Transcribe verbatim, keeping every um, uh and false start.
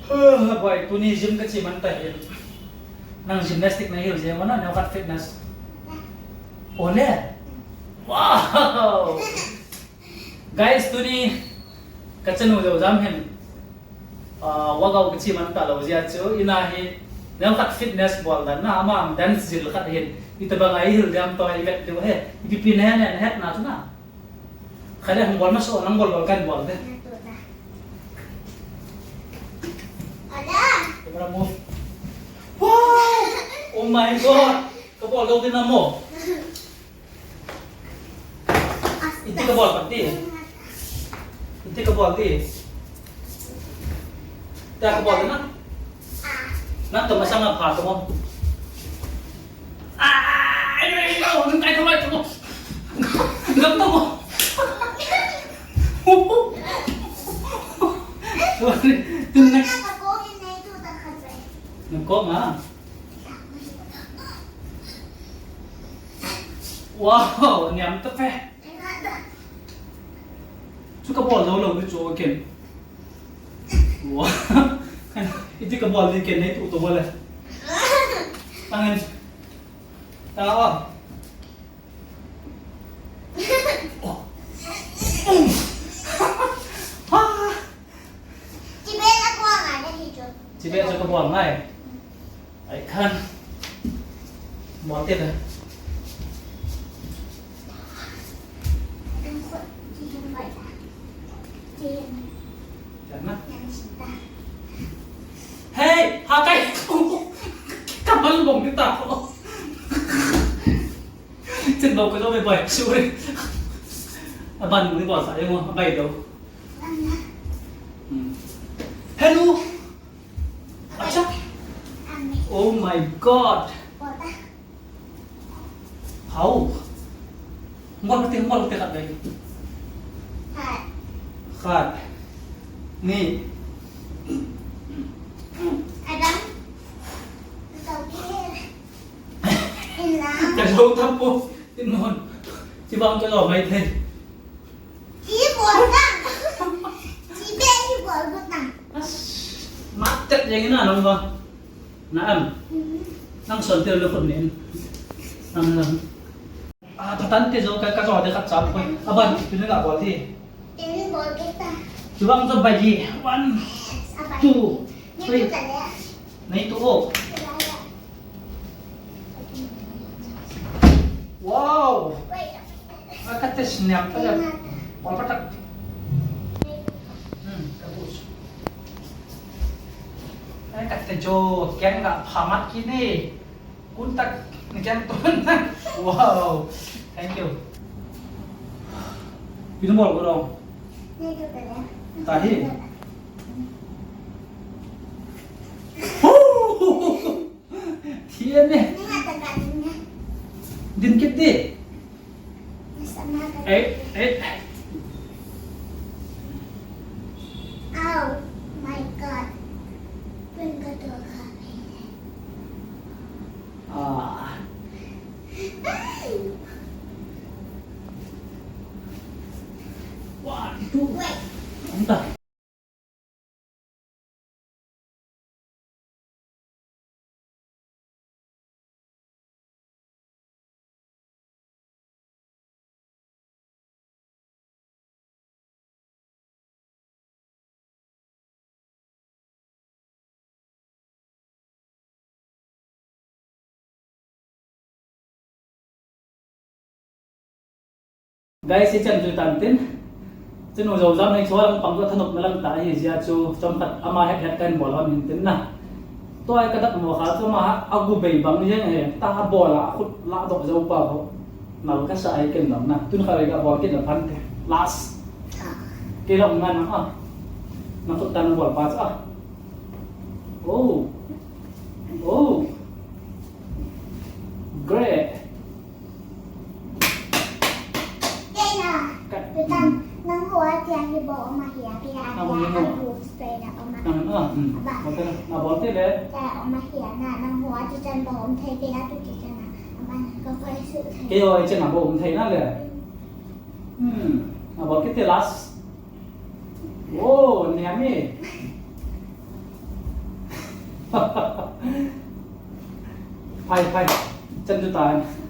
Uh, boy, tuni gym kache man ta hi. Nang gymnastic nahil jeng uvem, neokhat fitness. Ole. Wow. Guys, tuni kachanu joujam hin. Ah, workout kache man talou jeh a chu, ina hi, neokhat fitness bol dan na, ama dance drill khat hin. Itobang a ihil diam toh ivet diu ahi. Ipi pi nahet, nahet na chu na. Khat le hung bol masa, nang bol bol kan bol te. Camera move. Wow! Oh my God! Kabol lou ding na mo. Iti kabol pati. Iti kabol ti. Iti kabol na. Nang tu masang apa tu mo? Ah, ayo, ayo, ayo, nang tayo, tayo mo. Nang tu mo. Sorry. Tu next. Nang ko ma. Wow, niam ta pe. Chu kabol lou lou ni chu ken. Wow. Iti kabol ni ken nei tu to bol le. Tangan. Tawa. Oh. Ah. Chibe na ko ngai ni chu. Chibe chu kabol ngai. Ai khan. Mo te da. Jangan. Hey, hakai. Kamal bong kita ko. Chen bau ko bai bai, sorry. Aban ni bau sa yung abai do. Hmm. Hello. Acha. Oh my God. Hao. Hambol te, hambol te khat dai. Khat. Ni. Adam. Ka lo tam po. Tin non. Chi bang ka lo mai thei. Chi bol ta. Chi be chi bol ko ta. As. Mat tet jeng na nang ba. Na am. Nang son te lo khun nen. Nang nang. Ah, patan te jo ka, ka jo de khat cha ko. Aban, tu ni ka bol ti. Te ni bol ke ta. Chi bang jo bai ji. One, two, three. Nei tu o. Wow! Ay, kate sniam pa dyan. Wala pa ta. Hmm, tapos. Ay, kate jo, kaya nga pamat kini. Kuntak, ni kaya to. Wow! Thank you. Pinubol ko daw. Tahi. Thiam e. Din kit di. Eh, eh. Oh my God. Bring the dog up here. Ah. One, two. Wait. Anta. Guys, hichan chu tan tin. Chunu Joujam hi chua lang pang chu thanop na lang ta hi jia chu chomkhat ama het het kan bol hon hin tin na. Tua ka dat mo kha chu ama a gu bei bang jeng e, ta bol a khut la dok jo pa ho. Nal ka sa ai ken dam na. Tun kha ka bol ken la phan te. Last. Ke long na na a. Na khut tan bol pa cha. Oh. Oh. Great. Kei na, tutan, nang hua tia hi bo oma hia, pia tia a boom spray na oma. Nang, ah, hmm. Aba. Bote na, na bote le. Tia oma hia na, nang hua tia chan bo om thei, pia tu tia chan na. Aba, ko ko su thei. Kei o, chan na bo om thei na le. Hmm. Na bote te last. Oh, niam e. Phai, phai. Chan chu tan.